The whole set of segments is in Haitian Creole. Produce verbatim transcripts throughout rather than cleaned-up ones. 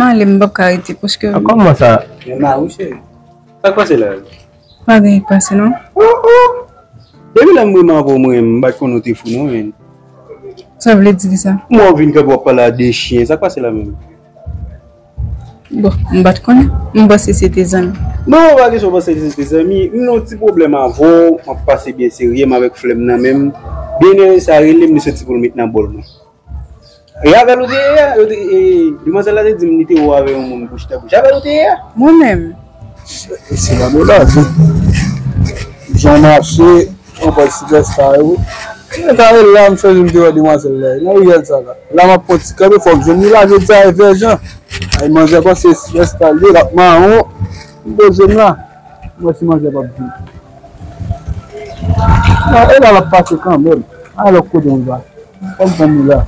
Ale, m p ap ka rete paske. A, kòman sa? Men mari w, cheri. Sa k pase la? Pa gen ki pase, non. Oh, oh! Depi lè m renmen avè w, mwen, m pa t konn ou te fou, non, men. Sa vle di ki sa? M wè w vin kanpe w ap pale a de chen. Sa k pase la menm? Bon, m pa t konnen. M panse se te zanmi. Non, pa kesyon panse se te zanmi. M nan yon ti pwoblèm avè w. M ap pase byen serye, m avèk flè m nan men m. Byen nève sa rele m, li soti pou l met nan bòl mwen. E avè l ou te ye a? Yo te, e, demwazèl la te di m li te wè w avè yon moun bouch nan bouch. Avè l ou te ye a? Mwen menm. Se la nou la, jan mache, yon pòl Silvèsta yo. Mwen ta rele la, m chanje m te wè demwazèl la. Nan riyèl sa la. La m ap pran ti kanpe, fòk jwenn li la, jodi a e vèjan. Ay, manzè panse Silvèsta l ye, l ap mawon. M poze m la. M wè si manzè p ap vin. Bon, e la l ap pase kanmenm. A lòt kote m va. Fò m konn li la.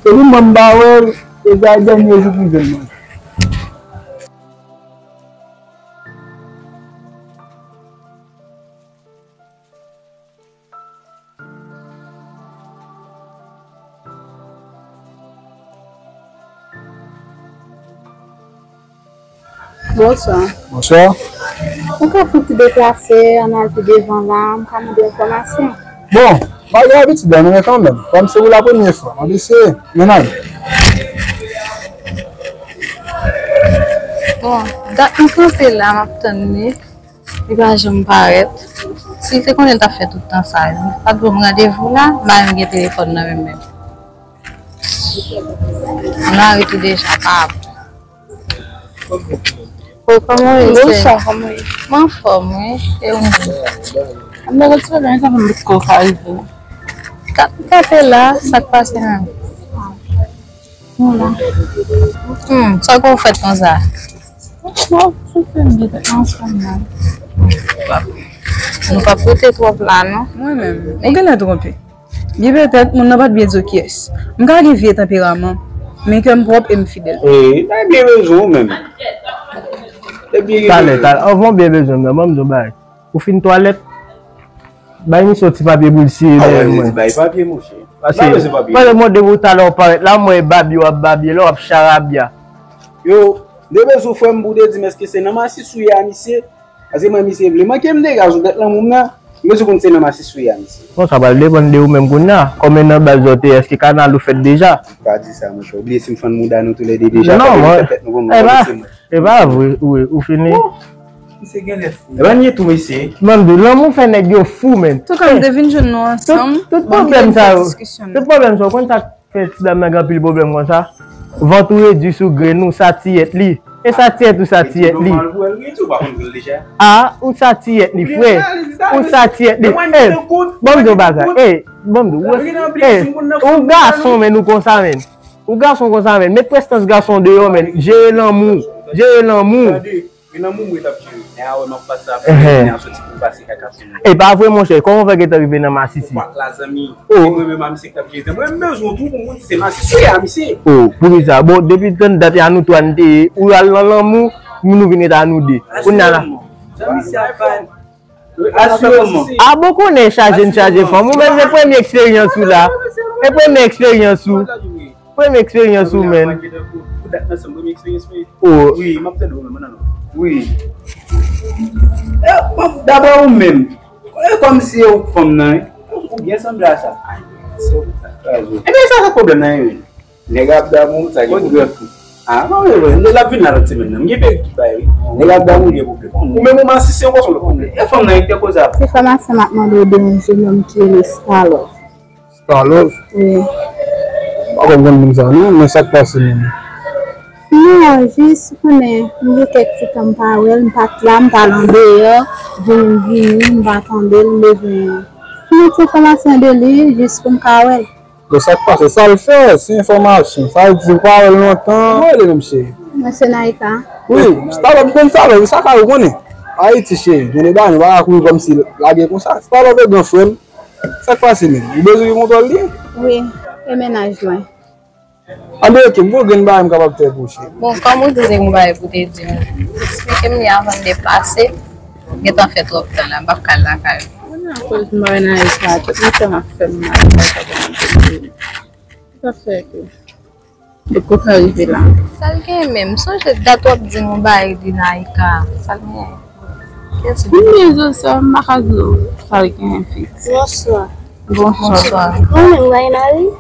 Se li mwen m pa wè l, e sa e dènye jou pou jwenn mwen. Bonswa. Bonswa. Ou ka fè yon ti deplase, ann al pi devan la, m ka mande enfòmasyon. Bon, malgre abitid la, nou men kanmenm. Kòm se pou la premye fwa, m ap eseye. Menaj. Bon, dat m kanpe la, m ap tann li. Li pa janm parèt. Si l te konnen l t ap fè tout tan sa, li pa t ban m randevou la, m pa menm gen telefòn nan men m menm. M lari tou deja, pa bon. O, kòman w ye, sè? Bonswa, kòman w ye? M anfòm, wi. E ou menm? M gen yon ti pwoblèm, sa fè m bout kò ka rive. Ka, kanpe la, sa k pase menm? Voilà. Hmm, sa w fè konsa? Franchman, se fè m gen tèt ansanm nan. Nou p ap rete twòp la, non. Mwen menm, ou genlè twonpe. Byen petèt, moun nan pa t byen di w kiyès. M ka gen vye tanperaman, men kè m pwòp e m fidèl. E, m byen bezwen w menm. Talè, talè, anvan w byen bezwen m nan, ban m di w bagay. Ou fin twalèt? Bay misye yon ti papye pou l siye dèyè mwen. Bay papye, monchè. Paske, paske mwen depi talè w parèt la, m wè babye w ap babye la, w ap charabya. Yo, m te bezwen w, frè m, pou w te di m èske se nan masis ou ye a misye? Paske mwen, misye vle manke m degaj ou tèt lanmou m nan, m bezwen konn se nan masis ou ye a misye. Bon, sa pral depann de ou menm kounye a. Kòm e nan baz ou te ye, èske kanal ou fèt deja? Pa di sa, monchè. Ou bliye si m fann mouda nou toulède deja. Non, mwen, e pa, e pa vre, ou, ou fini. Misye genlè fou. E pa nye tou, mesye. Ban m di w, lanmou fè nèg yo fou, menn. Antouka, m te vin jwenn nou ansanm. Tout pwoblèm sa yo, tout pwoblèm sa yo, ou konn sa k fè ti dam nan gen anpil pwoblèm konsa? Vant ou redui sou grenn ou, sa tiyèt li. E sa tiyèt ou, sa tiyèt li. A, ou sa tiyèt li, frè. Ou sa tiyèt li. E, ban m di w bagay. E, ban m di w. E, ou gason, menn, ou konsa, menn. Ou gason konsa, menn. Met prestans gason deyò, menn. Jere lanmou. Jere lanmou. Tande, e lanmou mwen t ap jere. Nè a wè m ap pase ap jere, nè a soti pou l pase kaka sou mwen. E pa vre, monchè. Kòman w fè gentan rive nan masisi? Ou pa t la, zanmi. Se mwen menm a misye k t ap jere. Mwen m bezwen w tou pou m konn si se masisi a misye. O, poukisa? Bon, depi tann dat a nou twa n te ye, ou al nan lanmou, nou vin ret a nou de. Kounye a la. Jan misye ap bay. Asireman. A bon, konnen chaje n chaje fanm. Ou menm se premye eksperyans ou la. E premye eksperyans ou. Premye eksperyans ou, menn. Pou dat nan sanm, premye eksperyans mwen. O. Wi, m ap tande w menm, non, non. Wi. E, bon, dabò ou menm. E kòmsi se ou k fanm nan, wi. Ou byen sanble a sa. Ebyen, sa, sa pwoblèm nan, wi. Nèg ap damou, sa gen pwoblèm. A, non, men, men, l ap vin la lòt semèn nan. M gen perik ki bay, wi. Nèg ap damou, gen pwoblèm. Ou menm ou masisi ankò, se yon lòt pwoblèm. E fanm nan, ki te koze a? Se fòmasyon m ap mande w de yon jennonm ki rele Stalòf. Stalòf? Wi. M pa konn moun sa, non, men sa k pase menm? Non, jis konnen, m gen kèk ti tan m pa wè l, m pa t la, m t al andeyò, vini, m vini, m pa tande l, m bezwen yon ti enfòmasyon de li, jis pou m ka wè l. Bon, sa k pase? Sa l fè? Se enfòmasyon. Sa l di, ou pa wè l lontan. Kòman w rele menm, cheri? Mwen se Naïka. Wi, Stalòf, m konn Stalòf, wi, sa ka ou konnen. Ayiti, cheri, gen de bagay, nou pa ka kouri kòmsi lage konsa. Stalòf e gran frè m. Sa k pase menm? Ou bezwen gen kontwòl li? Wi, e mennaj mwen. Anben, oke, m gon grenn bagay m kapab fè pou ou, cheri. Bon, kòm ou di se yon bagay pou te di m, eksplike m li avan n deplase. Gentan fè twòp tan la, m p ap ka al lakay ou. Kounye a, akoz m pa wè Naïka, tout letan ap fè m mal, m pa konn ki sa fè ke. Depi w ka rive la. Sa l gen menm? Sonje dat w ap di m yon bagay de Naïka. Sa l gen? Kiyès li? M byen, Zosè, m pa ka di w sa l gen fiks. Bonswa. Bonswa. Mwen menm, Wayne Marie.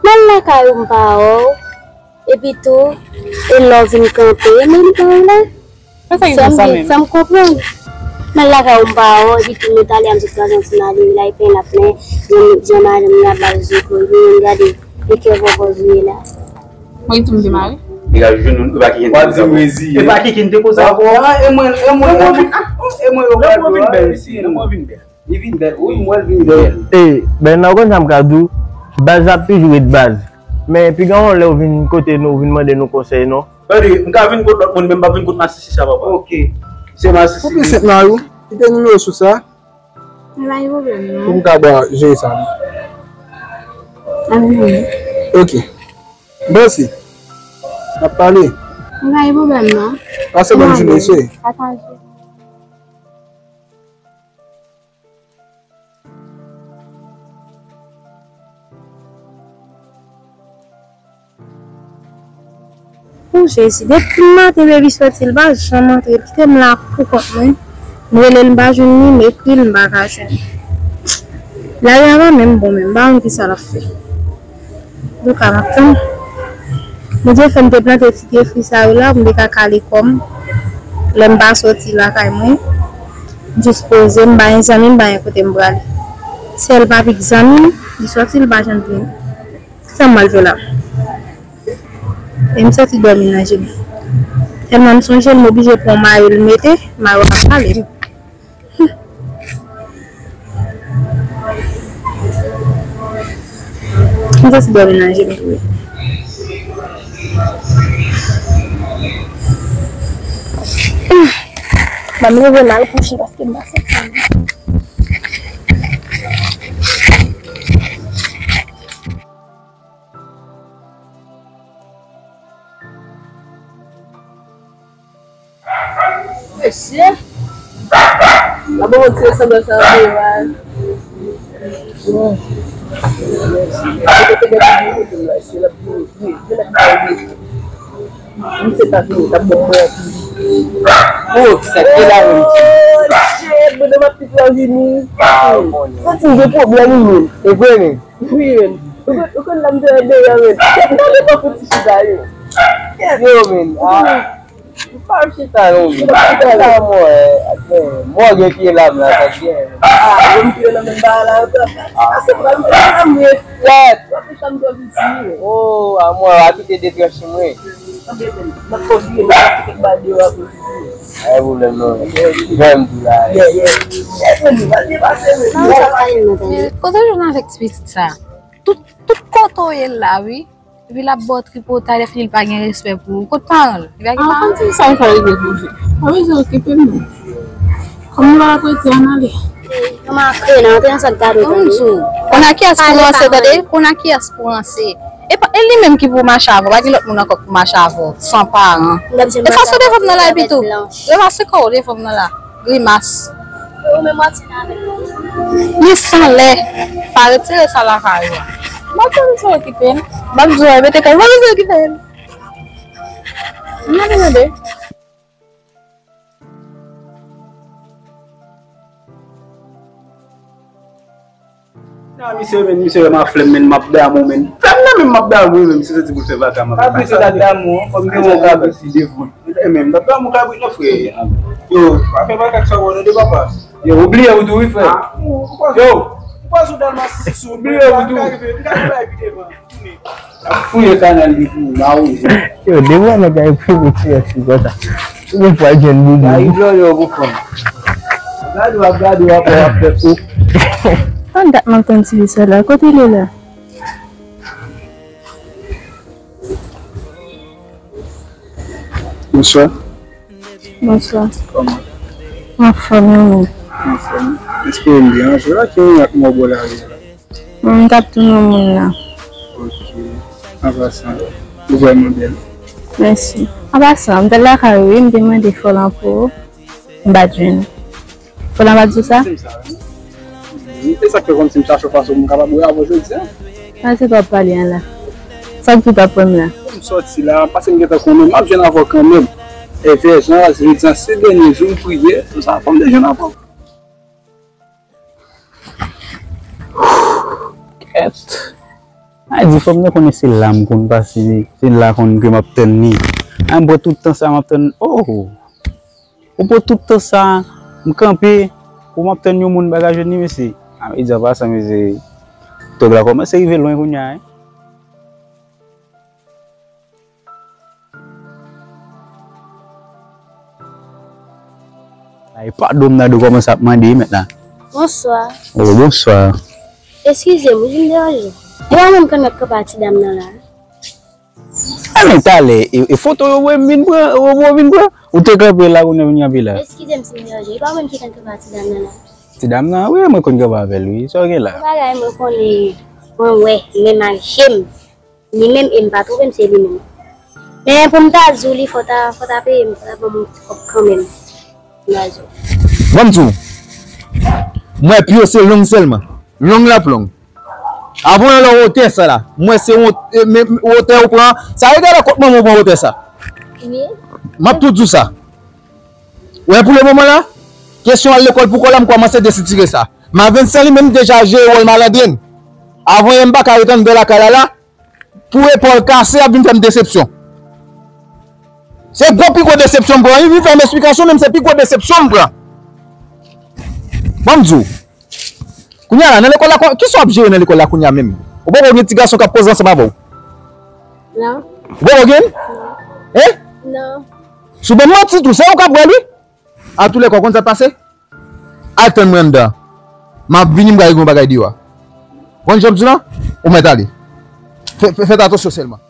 M al lakay ou, m pa wè w. Epi tou, e lè w vin kanpe, men li pa w la. Sa k fè m di sa menm? Fè m konprann. M al lakay ou, m pa wè w, epi tou, nou t ale a, m sot Pòtoprens, m ale wi la, epi l ap plen, jan, jan madanm li ap ba l zye, kou li menm, gade, e kè vòvò zye la. Mwen di m demare. Li ka jwenn nou, e pa Kiki n te koze avè w. E pa Kiki n te koze avè w. E mwen, e mwen, e mwen, e mwen yo gade w, e mwen vin bèl. Li vin bèl, wi, m wè l vin bèl. E, ben, nan konn sa m ka di w, baz ap toujou ret baz. Men, piga yon lè w vin kote nou, w vin mande nou konsèy, non? Tande, m ka vin kot lòt moun, men m p ap vin kot masisi sa, papa. Ok. Se masisi. Pou plis senp nan ou, kite nimewo sou sa. M pa gen pwoblèm, non. Pou m ka ba jere sa, non. Amèn. Ok. Mèsi. N ap pale. M pa gen pwoblèm, non. Pase bòn jounen, mesye. Pataje. O Jezi, depi maten baby sòti, l pa janm antre, l kite m la pou kont mwen. M rele l, m pa jwenn li, m ekri l, m pa ka jwenn. Lari a pa menm bon menm, m pa konn kisa l ap fè. Antouka, m ap tann. Bondye fè m te plante ti pye fwi sa yo la, pou m te ka kale kò m. Lè m pa sòti lakay mwen, m jis poze, m pa gen zanmi, m pa gen kote m prale. Sèl papi k zanmi m, li sòti, li pa janm vini. Sa m pral fè la? E m sòti dòmi nan je m. Tèlman m sonje l, m oblije pran mayo l mete, mayo a pale m. M sòti dòmi nan je m tou wi. Ban m leve m al kouche paske m pa santi m byen. Mesye! Abo mwen tire sanble sa anpil la. Bon. Mwen te gen pou mwen kote m la, se l ap vini. Vini, vini, vini, vini. Misye ta vini, ta bon mwen anpil. Oh, sa te la menm. Oh, shit, mwen m ap pit la vini. Ah, bon. Santi m gen pwoblèm wi menm. E vre menm. Wi menm. Ou konn, ou konn la m te andeyò menm. Tèt mwen devan pou ti chita yo. Yo menm. Ah. M pa chita non. Chita mwen, mwen gen pye lam la, sa byen. Ah, mwen pye nan menm bagay la ankò. Ah, se pa m pye lam wi. Kèt. Wap fè sa m dwe di. Oh, a mwen, a kite de tranch mwen. Sanble menm. M ap kontinye, m ap kite ba deyò a pou di. Pa gen pwoblèm non. Jan m di la. Yeah, yeah. Yeah, mwen di, va depase menm. Non, sa pa gen non, tande. Kote w jwenn avèk ti pitit sa? Tout, tout kote w ye la, wi. Epi l ap ba w tripotay, lè fini l pa gen respè pou ou. Kot paran l? Li pa gen paran? Ah, konn ti sa sa rive pou li. Pa bezwen okipe m non. Kòm nou pa ap rete, ann ale. Kòman ap kreye nan antre nan sa gade w tande. Konn a kiyès pou ranse, tande? Konn a kiyès pou ranse. E pa, e li menm ki pou mache avè w, pa gen lòt moun ankò pou mache avè w, san paran. E fason devan m nan la epi tou. Repase kò w devan m nan la. Grimas. Ou menm w ap tire avèk li. Li san lè. Pa retire sa lakay ou a. M ap tann sa okipe l. M ap di w, mete kay, pa bezwen okipe l. M ap tande. Nan misye, men, misye wè m a flèm, men, m ap damou, men. Flèm nan, men, m ap damou, men, misye santi pou l fè vaka, m ap. Kabrit ou t ap damou, kòm gen yon kabrit ki devan. Men, m t ap damou kabrit nan, frè. Yo, pa fè vaka ak sa, wè, non, de papa. Yo, ou bliye ou tou, wi, frè. Ah, ou, ou pa. Yo, ou pa sou Dalmas sou, ou bliye ou tou. M ka rive, m ka rive pi devan. Ap fouye kanal li pou mawozo. Yo, de mwa nèg la epi pou ti yès li konsa. Ou gen fwa jwenn boubou. Gade w, yo, pou fon. Gade w ap, gade w ap, w ap fè kou. An dat m ap tann ti fi sa la. Kote l ye la? Bonswa. Bonswa. Kòman? Anfòm, ou menm? Anfòm. Èske m deranje w la? Ki moun ak mwen bò lari a la? Mwen, m t ap tounen yon moun la. Ok. An pasan, ou vrèman bèl. Mèsi. An pasan, m t al lakay ou wi, m te mande Fòlan pou ou, m pa t jwenn ou. Fòlan pa t di w sa? Di m sa, wi. E sa k fè kòmsi m chache yon fason pou m kapab wè avè w jodi a. Sa se pa w ap pale an la. Sa ki t ap pran m la? M sòti la, paske m gentan konnen m ap jwenn avè w kanmenm. E vèjan, se vle di se dènye jou m priye, se sa fò m te jwenn avè w. Kèt. A di fò m te konnen se la m konn pase, se la konn ke m ap tann li. A m pran tout tan sa m ap tann. Oh! Ou pran tout tan sa, m kanpe, pou m ap tann yon moun bagay jwenn li, mesye. A, medya pa sa, mesye. Tòg la kòmanse rive lwen kounye a, en. Ay, padon, m nan dwe kòmanse ap mande, mèt la. Bonswa. Oh, bonswa. Eskize m, wi, m deranje. E pa mwen m konn ap kanpe a ti dam nan la? A, men talè, e, e foto yo voye m vin pran, yo voye m vin pran. Ou te kanpe la, kounye a vin kanpe la. Eskize m si m deranje. E pa mwen ki konn kanpe a ti dam nan la? Ti dam nan, wi, mwen konn kanpe avè l, wi. Sa w gen la? Yon bagay mwen konnen, mwen wè, menm ak je m. Li menm, e m pa twonpe m, se li menm. Men pou m ta di w li, fò ta, fò ta peye m, fò ta ban m yon ti kòb kanmenm. M ta di w. Ban m di w. M wè pye w se long sèlman. Long l ap long. Avan yon lè wotè sa la. M wè se wot-, e, men, wotè ou pran. Sa e gade kot manman w pran wotè sa. Wi. M ap tou di w sa. Wè pou le moman la, kesyon al lekòl pou kò la, m kòmanse desitire sa. Mavenn san li menm deja jere wòl malandren. Avan yè m pa ka ret anndan lakay la la, pou epòl kase, ap vin fè m desepsyon. Se gwo pi gwo desepsyon m pran. Li vin fè m esplikasyon, men se pi gwo desepsyon m pran. Ban m di w. Kounye a la, nan lekòl la, kisa w ap jere nan lekòl la kounye a menm? Ou poko gen ti gason k ap koze ansanm avè w? Non. Ou poko gen? Non. Hein? Non. Si w ban m manti tou, se ou k ap wè l, wi. Atoulèka, w konn sa k pase? Al tann mwen anndan. M ap vini, m pral regle yon bagay deyò a. Konn jan m di w lan? Ou mèt ale. Fè, fè, fè atansyon sèlman.